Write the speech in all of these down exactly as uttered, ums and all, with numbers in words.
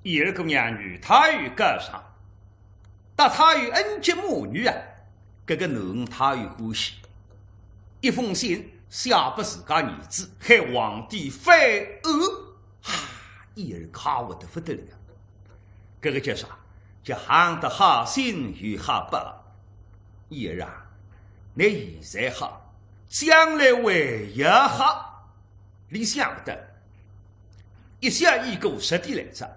燕儿姑娘与他有交情，搭他有恩结母女啊，搿个囡儿他有欢喜。一封信写拨自家儿子，喊皇帝翻案，哈，燕儿快活得不得了。搿个叫啥？叫行得好心有好报。燕儿啊，你现在好，将来还要好。 俚想勿到，一歇已过十天来哉。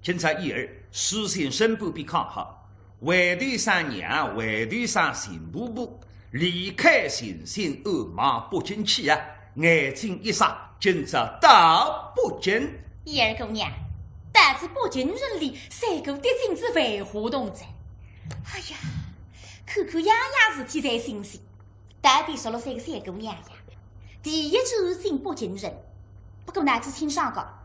今朝燕儿书信申报咾康好，回头声娘，回头声邢婆婆，离开寻亲，赶往北京去啊！眼睛一眨，今朝到北京。燕儿姑娘，到仔北京城里，赛过跌进仔万花筒哉。哎呀，看看样样事体侪新鲜。 到底十六岁个小姑娘呀，第一次进北京城。不过呢，仔清爽讲，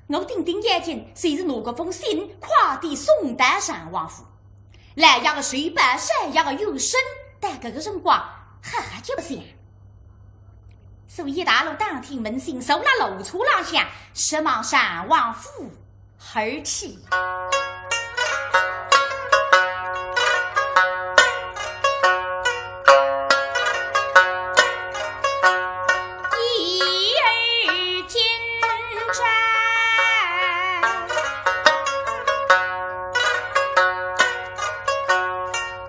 我顶顶要紧，就是拿搿封信快点送到单王府。老爷个寿报，少爷个冤声，到搿个辰光，哈哈叫勿响。所以一大路打听问讯，坐辣路车浪向，直往单王府 而去。一而今朝，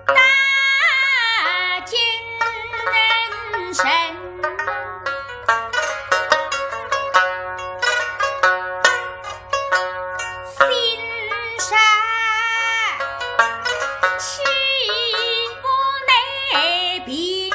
大京城。 心上岂不能平静？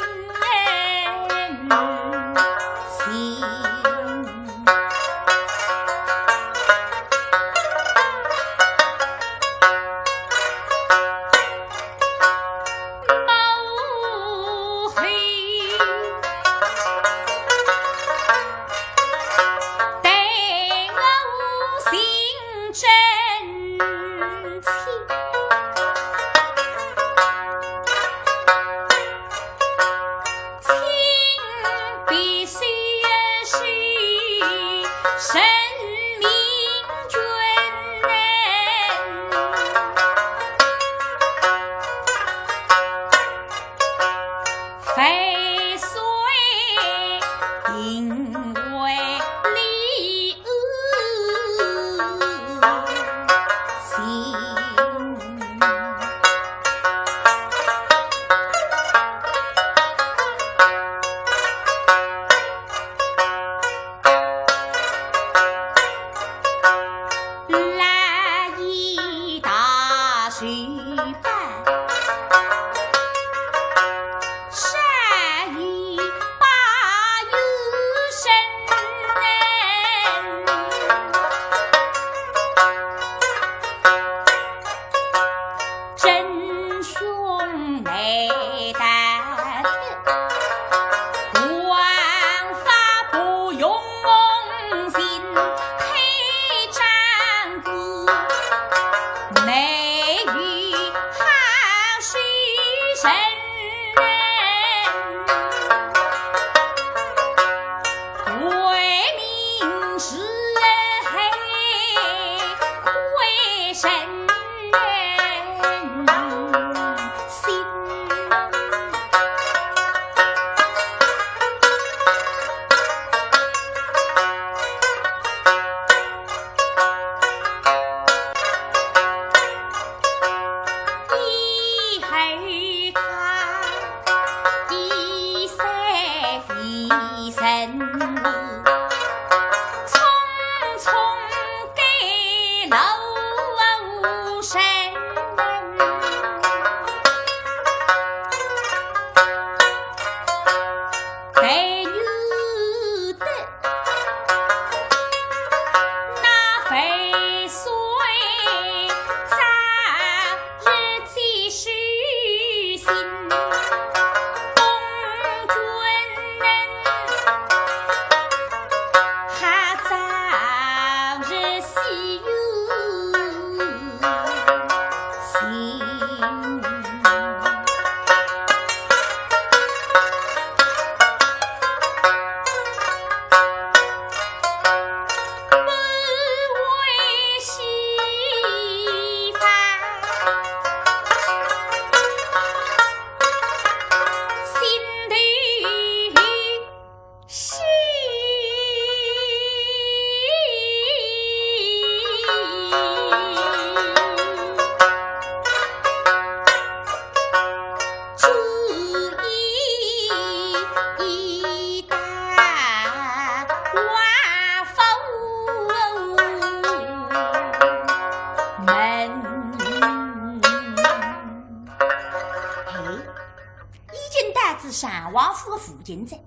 单王府个附近哉。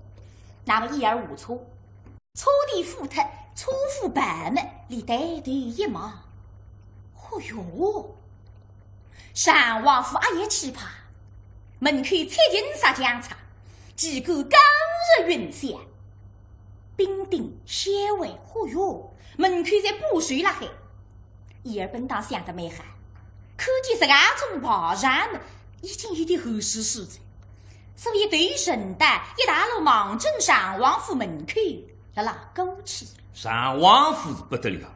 那么伊儿下车，车钿付脱，车夫白么，俚抬头一望，嚯哟，单王府阿也气派，门口七进十将差，旗杆高日云霞，兵丁、校尉，嚯哟，门口侪把守辣海。伊儿本当想得蛮好，看见实梗种排场么，已经有点寒丝丝哉。所以头沉得一大路望准单王府门口辣辣过去。单王府是不得了，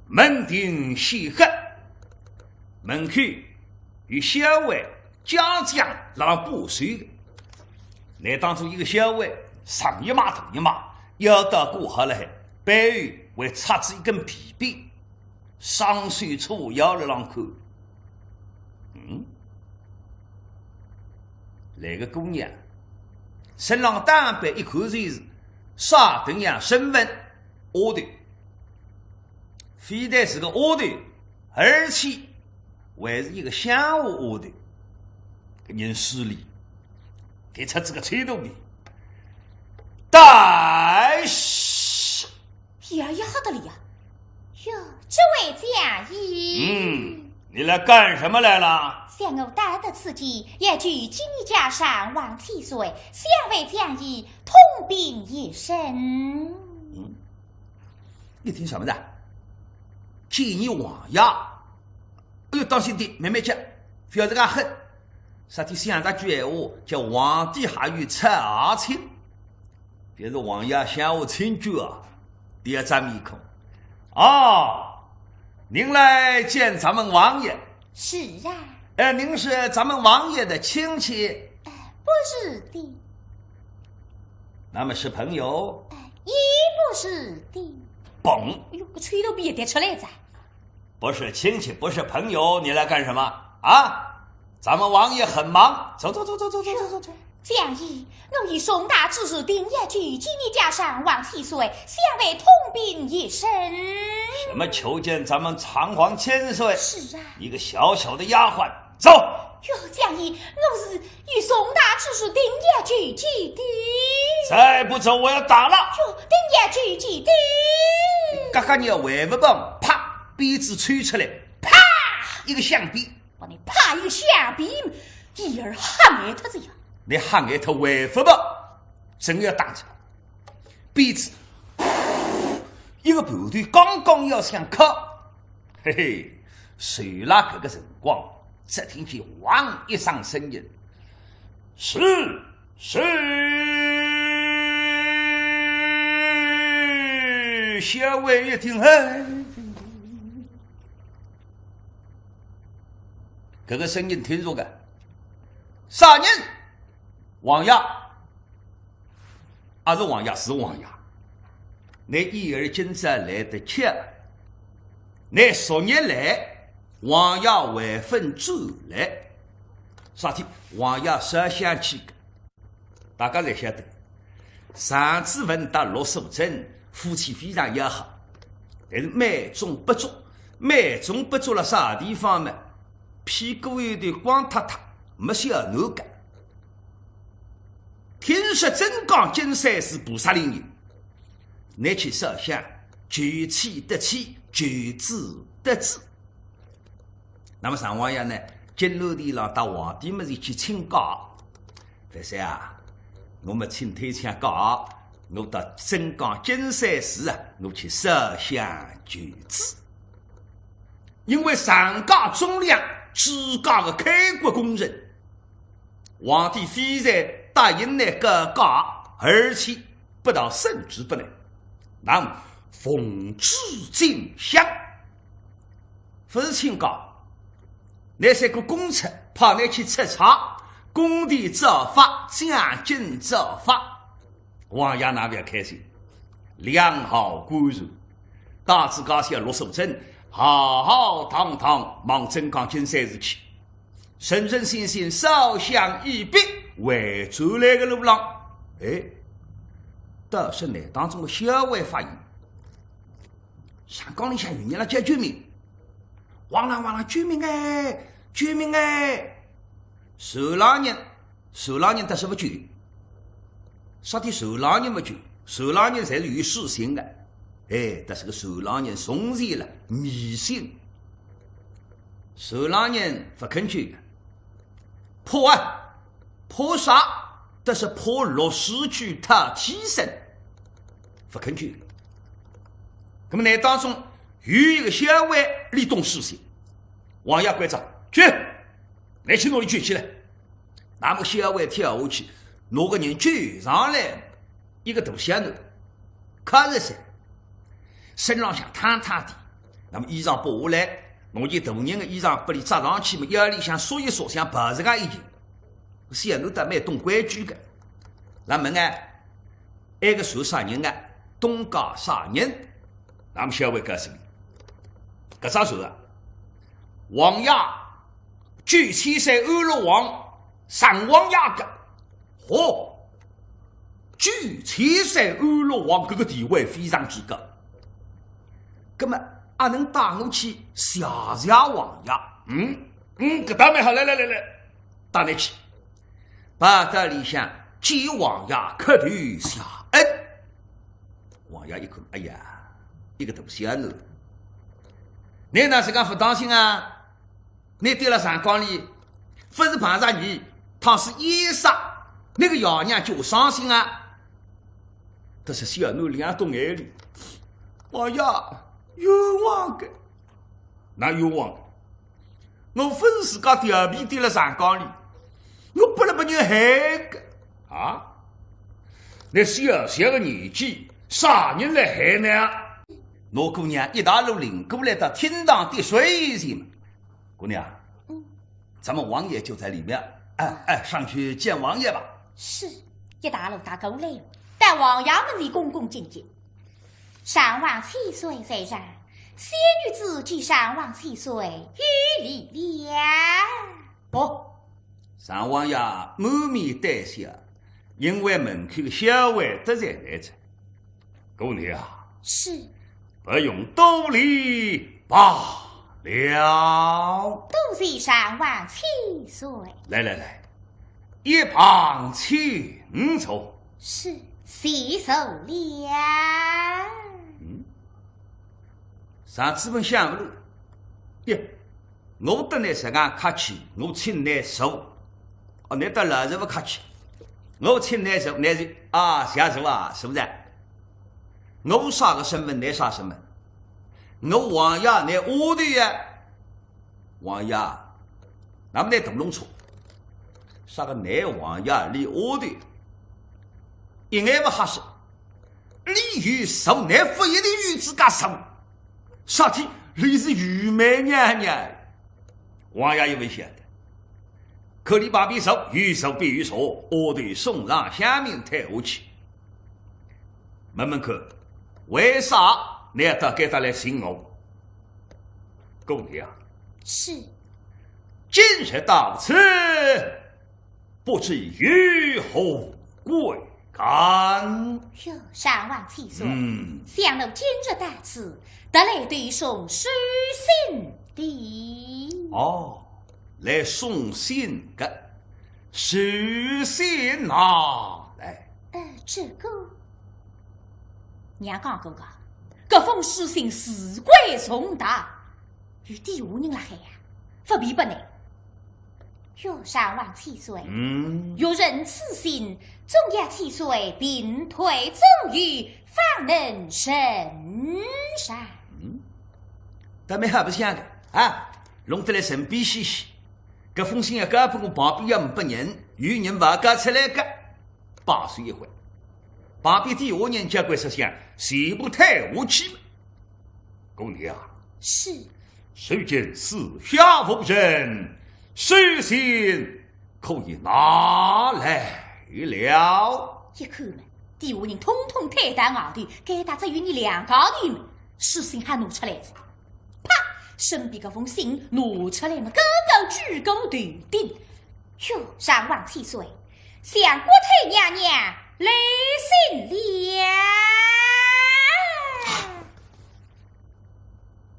门庭显赫，门口有校尉、家将辣辣把守个。乃当中一个校尉，上一码大一码，腰带挂好了海，背后还插仔一根皮鞭，双手叉腰辣浪看。嗯，来个姑娘，身浪打扮一看就是啥等样身份，丫头。非但是个丫头，而且还是一个乡下丫头，搿人势利，搿出仔个吹头皮。但是伊儿也吓得了呀。哟，这位将爷。嗯，你来干什么来了？想我到得此地，要求见一见单王千岁，想为将爷通禀一声。嗯，你听什么的？见你王爷？哎呦，当心点，慢慢讲，不要这个狠。啥体想这句闲话，叫皇帝还有侧亲。 别是王爷想我亲眷啊，第二张面孔。哦，您来见咱们王爷。是啊。哎，您是咱们王爷的亲戚？哎，不是的。那么是朋友？哎，也不是的。嘣！哎呦，个吹头皮也跌出来哉。 不是亲戚，不是朋友，你来干什么啊？咱们王爷很忙，走走走走走走走走走。将爷，我有重大之事，定要求见一见单王千岁，想为通禀一声。什么求见咱们单王千岁？是啊。一个小小的丫鬟，走。哟，将爷，我是有重大之事，定要求见的。再不走，我要打了。哟，定要求见的。嘎嘎，你要还不放，啪，鞭子抽出来，啪，一个响鞭。把你啪一个响鞭，伊儿吓呆脱仔呀。你吓呆脱还不放，真要打起来。鞭子，一个半头刚刚要想敲，嘿嘿，就辣搿个辰光，只听见汪一声声音，是，是，小卫一听，嘿，搿个声音听着个，啥人？王爷。 阿是王爷，是王爷。倷伊儿今朝来得巧，倷昨日来，王爷还朆转来。啥体？王爷烧香去个。大家侪晓得，常子文搭陆素贞夫妻非常要好，但是美中不足。美中不足辣啥地方呢？屁股后头光塌塌，没小囡个。 听说镇江金山寺菩萨灵人，倷去烧香，求签得签，求子得子。那么单王爷呢，金銮殿浪搭皇帝么是去请假。万岁啊，我么请脱一天假，我到镇江金山寺啊，我去烧香求子。因为上界忠良，治家个开国功臣， 皇帝非但答应倷个假，而且不到圣旨不能，那么奉旨进香。勿是请假，倷三个公差派倷去出差，工地照发，奖金照发。 王爷哪勿要开心？良好观察，带仔家小陆素贞，浩浩荡荡往镇江金山寺去，神神仙仙烧香一毕，回转来个路浪，哎，倒是倷当中个小卫发现，山崗里向有人辣叫救命，哇啦哇啦，救命哎，救命哎！船浪人船浪人搭是勿救，啥体船浪人勿救，船浪人侪是有书信个。哎，但是个船浪人从前了迷信，船浪人勿肯救个，怕啊，怕啥？但是怕落水去讨替身，勿肯救个。那么呢，当中有一个小孩，伊懂书信，王爷关照，去，拿去拿伊救起来。 那么小孩跳下去，拿个人救上来，一个大小囡，看着噻，身浪向汤汤的，那么衣裳剥下来，拿伊大人的衣裳拨伊着上去嘛，腰里向束一束，像袍子介一件。小囡倒蛮懂规矩个。那么呢，埃个船啥人啊？东家啥人？那么小孩告诉伊，搿只船啊，王爷 九千岁安乐王上王爷个。嚯，九千岁安乐王搿个地位非常之高。葛么阿能带我去谢谢王爷？嗯，嗯，搿倒蛮好，来来来来，带侬去。跑到里向见王爷磕头谢恩。王爷一看，哎呀，一个大仙子，侬哪是讲勿当心啊？ 侬跌了长江里，勿是碰着伊，倘使淹死，侬个爷娘就伤心啊。但是小囡两只眼泪，哎呀，冤枉个，哪冤枉？我勿是自家调皮跌了长江里，我拨了别人害个啊！侬小小个年纪，啥人来害侬啊？拿姑娘一大路领过来到厅堂的水前嘛。 姑娘，嗯。咱们王爷就在里面，哎，哎，上去见王爷吧。是，一大路踏过来哟，到王爷门前恭恭敬敬。上王千岁在上，小女子见上王千岁，有礼了。哦，上王爷满面带笑，因为门口个小孩得罪来着。姑娘，是。 不用多礼罢了。多谢上王千岁。来来来，一旁请坐。是，谢坐了。嗯，常子文想勿落，耶， 我搭侬实梗客气，我请侬坐。哦，侬倒老实勿客气，我请侬坐，侬是啊，谢坐啊，是勿是？我啥个身份，侬啥身份？我王爷，侬丫头呀。王爷，那么侬大弄错，啥个侬王爷，侬丫头，一眼勿合适。 伊有数，侬勿一定有资格数。啥体？伊是御妹娘娘。王爷也勿晓得，可伊旁边坐，有坐必有座，丫头送上香茗退下去。问问看，为啥侬要到该搭来寻我？姑娘，是。今日到此， 不知有何贵干？哟，上王千岁，嗯。想奴今日到此，特来投送书信的。哦，来送信个，书信拿来。呃，这个，娘讲过个，搿封书信事关重大，有底下人辣海呀，勿便拨侬。 哟，上王千岁，嗯。欲认此信，总要千岁屏退众议，方能呈上。嗯，倒蛮好白相个啊，弄得来神秘兮兮。搿封信要交拨我旁边要呒拨人，有人勿交出来个，罢手一挥。旁边底下人交关识相，全部退下去。姑娘，是。 如今四下无人，书信可以拿来了。一看嘛，底下人统统退到外头，该搭只有伲两家头嘛，书信还拿出来哉。啪，身边搿封信拿出来嘛，高高举过头顶。哟，上王千岁，想国太娘娘来信了。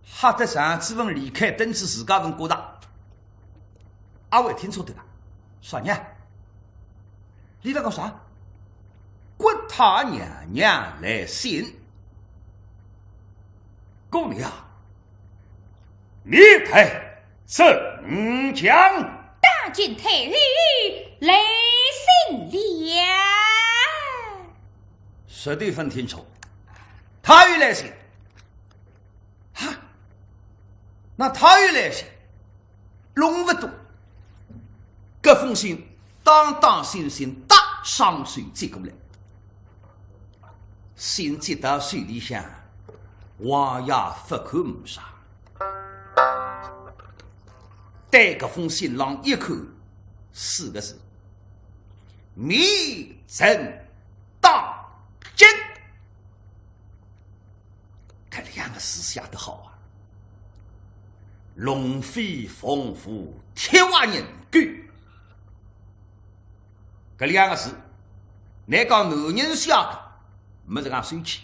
吓得常子文离开凳子，自家问觉着，阿会听错脱个？啥人？俚搭讲啥？国太娘娘来信。姑娘，你待怎讲？当今太后来信了。实头勿听错，太后来信。哈，那太后来信，弄勿懂。搿封信当当心心搭上手接过来。 信接到手里向，王爷勿看没啥，对搿封信浪一看，四个字：密奏当今。搿两个字写得好啊！龙飞凤舞，铁腕人狗。 搿两个字，倷讲男人写个，没实梗手气；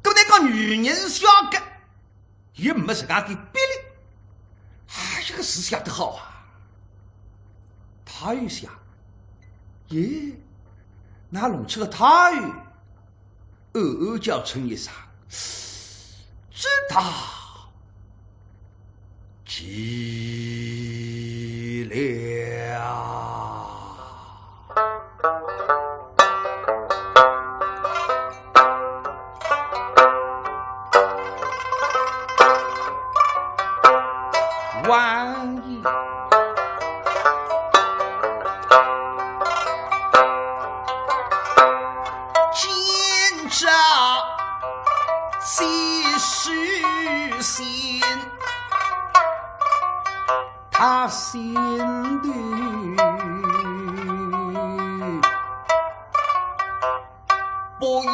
搿倷讲女人写个，也没实梗个魄力。啊，搿个字写得好啊！太后写，耶，哪弄出个太后？ 暗暗叫春一声，知道。急了。万一 见着这书信，他心头不由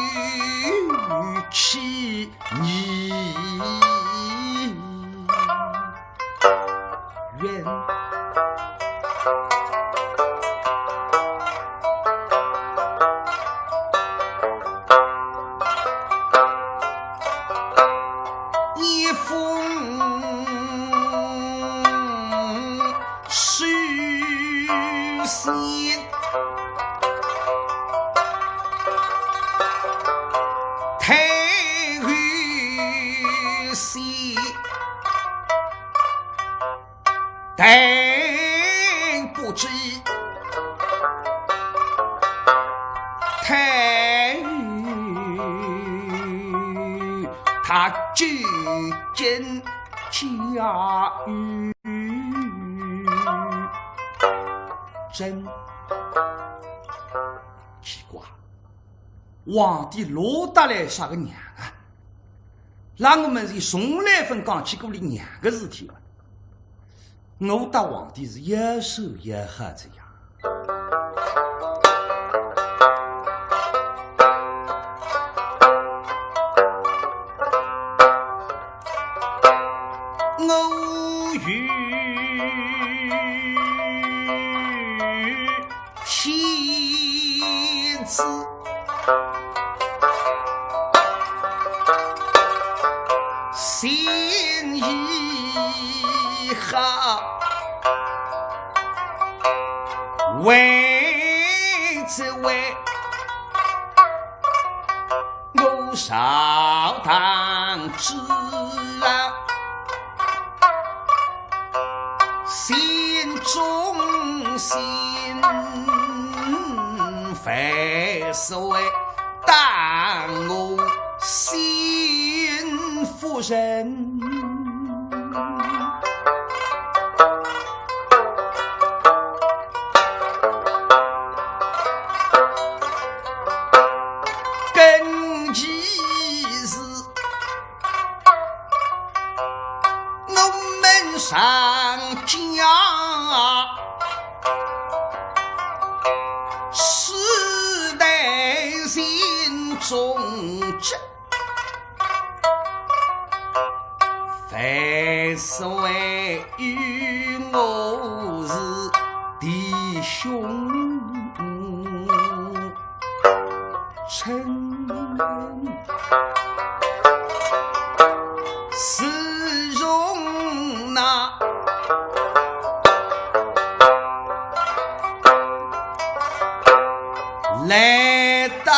起疑。 人。一封书信，太后信。 但不知太后她究竟家于真。奇怪，皇帝落搭来啥个娘啊？ 让我们是从来勿讲起过俚娘个事体个。我搭皇帝是要熟要好仔呀。我与 天子心意好，为只为 我朝堂之啊，心中心，万岁当我心腹人。 更其是我们上家世代心中之 万岁与我是弟兄，称世荣那来到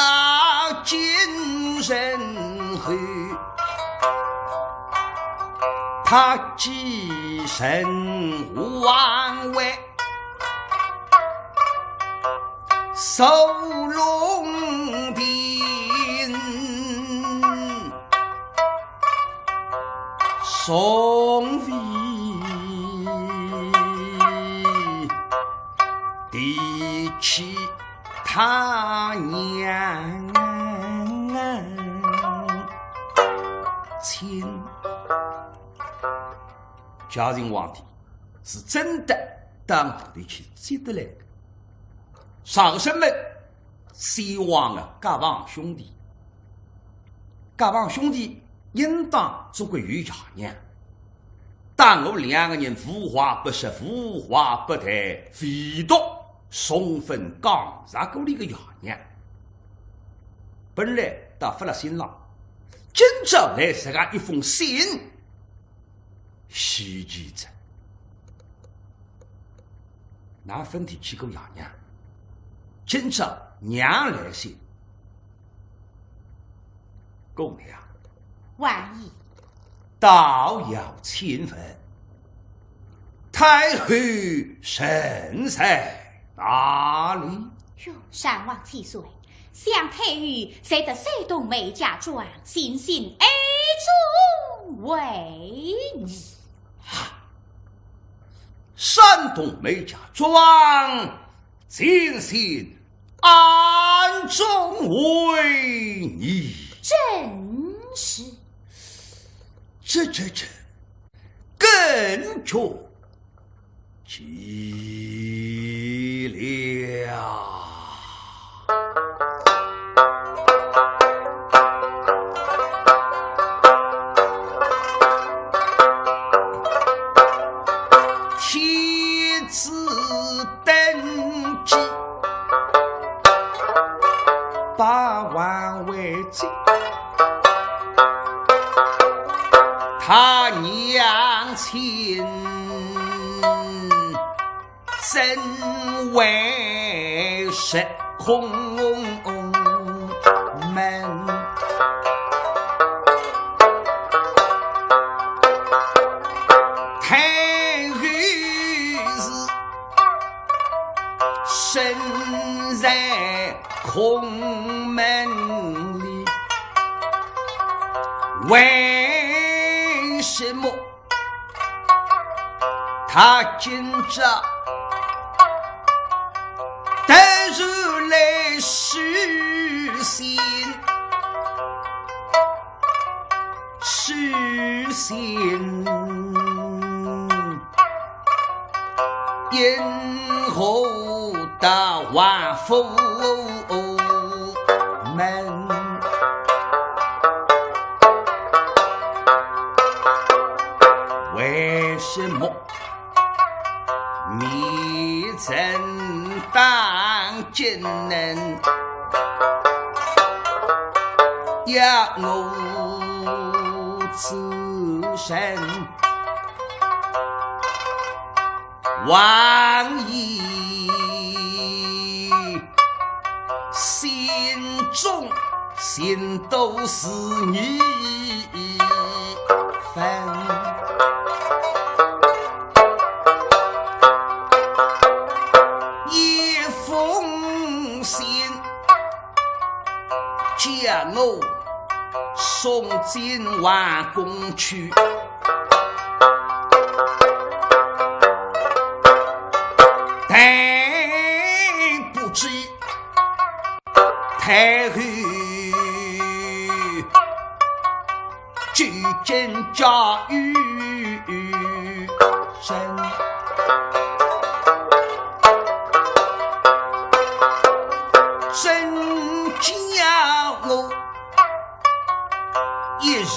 京城后，他寄人往还苏龙亭，送回提起 他娘亲。嘉靖皇帝是真的到外头去接得来的。啥个身份？先王的结拜兄弟。结拜兄弟应当总归有爷娘。 当我两个人无话不说，无话不谈，唯独从朆讲着过俚个爷娘。本来倒勿辣心浪，今朝来实梗一封信，稀奇哉。哪亨提起过爷娘？今朝娘来信， 姑娘。王爷。倒要请问，太后人在哪里？哟，善王千岁，想太后在得山东梅家庄，静心哀中为宜。山东梅家庄， 静心哀中为宜。正是。这这这，更觉奇了。 天子登基，八王为祭，他娘亲怎为是空门？ 太后是身在空门里，为什么 他今朝突然来书信，书信因何到王府 门。为什么你正当今能要我之身？ 王爷心中心都是疑问。一封信叫我送进王宫去。 但不知太后究竟教与怎，怎教我 一时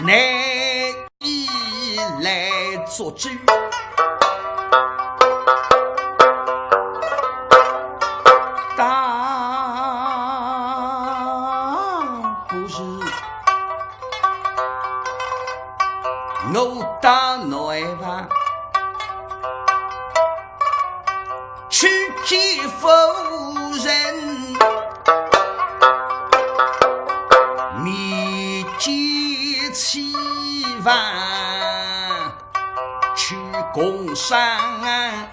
难以来做主。当不是我到内房，去见夫人，面见妻房，去共商量。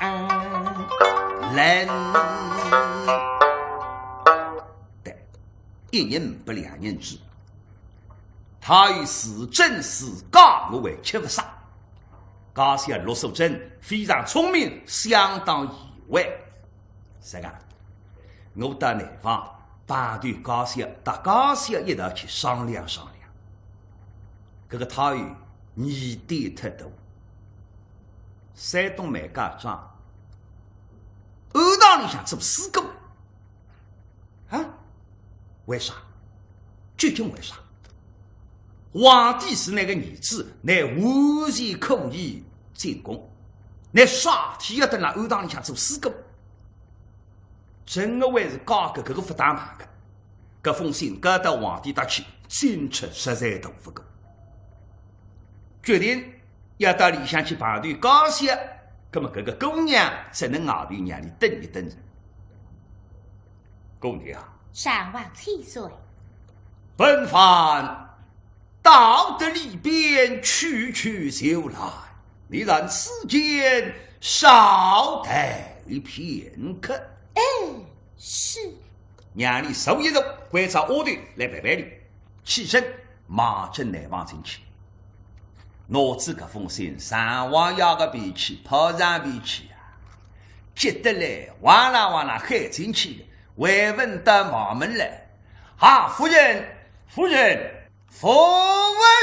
对，一人拨两银子，太后是真是讲我还吃勿消。 家小陆素贞非常聪明，相当贤惠。实梗，我到南方，碰头家小，搭家小一道去商量商量。搿个太后疑点忒大，山东蛮家庄，庵堂里向做四个。 啊？为啥？究竟为啥？皇帝是倷个儿子，倷完全可以进宫，倷啥体要蹲辣庵堂里向做四个？真个还是假个，搿个勿打忙个。搿封信交到皇帝搭去，进出实在大勿过。决定要到里向去碰头家小，葛末搿个姑娘只能外头让俚等一等哉。 姑娘，上皇千岁。本藩到得里边去去就来，你在此间稍待片刻。哎，是。让俚坐一坐，关照丫头来陪陪你。起身，马正南房进去。 拿仔搿封信，上王爷个脾气，拍上脾气啊，急得来，哇啦哇啦喊进去，还勿到房门来。啊，夫人，夫人，夫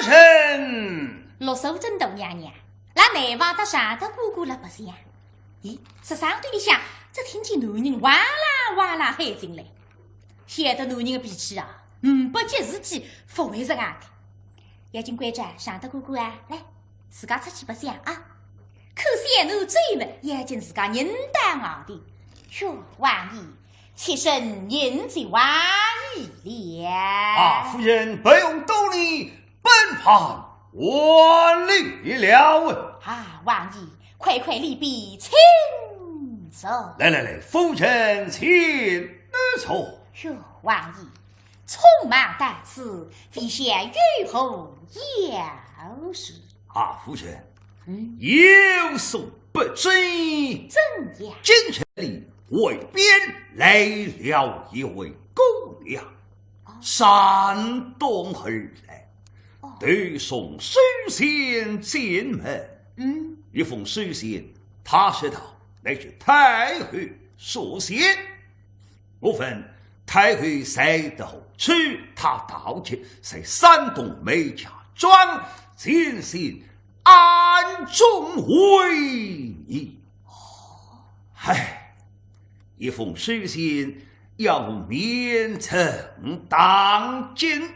人！陆素贞大娘娘，辣南房搭常德哥哥辣白相。咦，实梗对里向，只听见男人哇啦哇啦喊进来。晓得男人个脾气啊，呒拨急事体，勿会实梗个。 要紧关照常德哥哥啊，来，自家出去白相啊。可小囡走么，要紧自家人到外头。哟，王爷，妾身迎接王爷了。啊，夫人不用多礼，本藩还礼了。啊，王爷，快快里边请坐。来来来，夫人请坐。哟，王爷， 匆忙到此，未晓有何要事？啊，夫人，嗯？有所不知，怎样？今日里外边来了一位姑娘，哦。山东而来，哦。头送书信进门。嗯。一封书信，她说道，乃是太后所写。 我问太后在何处，她道及在山东梅家庄，前线暗中为你。唉，一封书信要我面呈当今，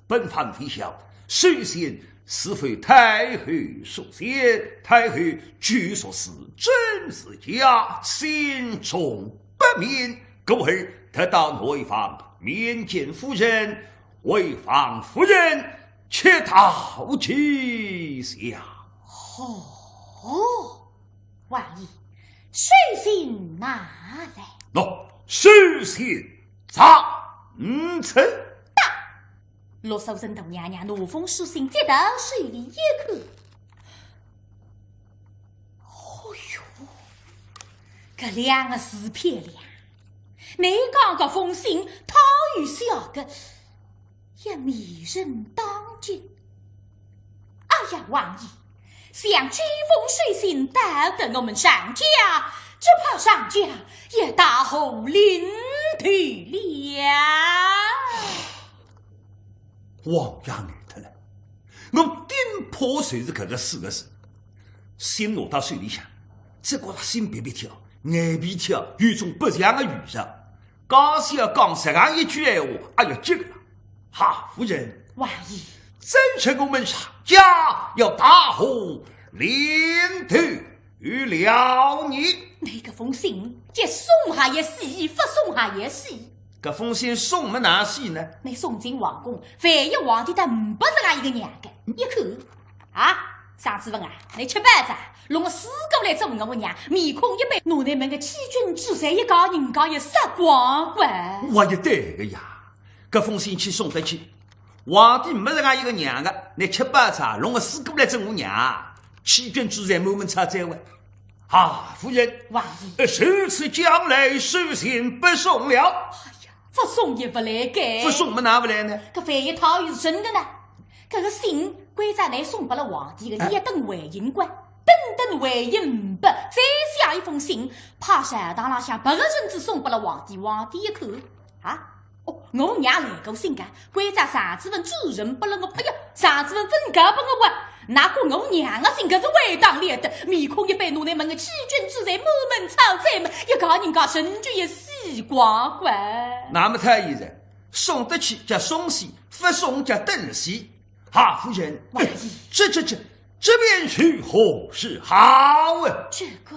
本藩未晓，书信是否太后所写，太后据说是真是假，心中不明，故而特到内房面见夫人，为望夫人切道其详。哦，王爷，书信拿来。喏，书信在此。到。 陆素贞大娘娘拿封书信接到手里一看，哦哟，搿两个字漂亮，倷讲搿封信，太后写个，也面呈当今。哎呀，王爷， 想这封书信到得我们常家，只怕常家也大祸临头了。王爷呆脱了，我顶怕就是搿个四个字。信拿到手里向，只觉着心别别跳，眼皮跳，有种不祥的预兆。 假使要讲实梗一句闲话，哎呀，急了。哈，夫人，王爷，怎知我们常家要大祸临头了呢？倷搿封信，叫送也要死，勿送也要死。搿封信送么哪死呢？倷送进皇宫，万一皇帝搭呒拨实梗一个娘个，一看，啊，张子文啊，倷吃饱哉，弄个四个来做我娘，面孔一板，拿倷们个欺君之罪一家人家也杀光光。我也对个呀，搿封信去送得去，皇帝没人家一个娘个，倷吃饱茶，弄个四个来做我娘，欺君之罪满门抄斩哇。啊，夫人，王爷，呃，如此讲来，书信不送了。勿送也勿来个。勿送么哪勿来呢？搿万一讨伊是真个呢？搿个信关照倷送拨了皇帝个，哎伊也等回音个。等等回音勿，再写一封信，派朝堂浪向拨个人子送拨了皇帝，皇帝一看，啊，哦，我娘来过信个，关照上子文转呈拨了我，哎呀，上子文勿交拨我啊，哪个我娘个信搿是为当了得，面孔一板，拿倷们个欺君之罪满门抄斩嘛，一家人家人就也死光光。那么太医生，送得去叫送死，勿送叫等死。哈，夫人，王爷，这这这这便如何是好啊？这个，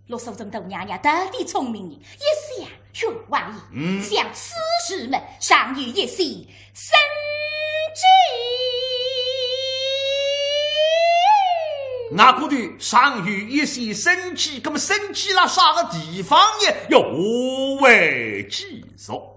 罗素贞大娘娘到底聪明人，一想，哟，王爷，嗯想此事嘛，尚有一些生机。外国的尚有一些生机，那么生机了啥个地方呢？要何为继续？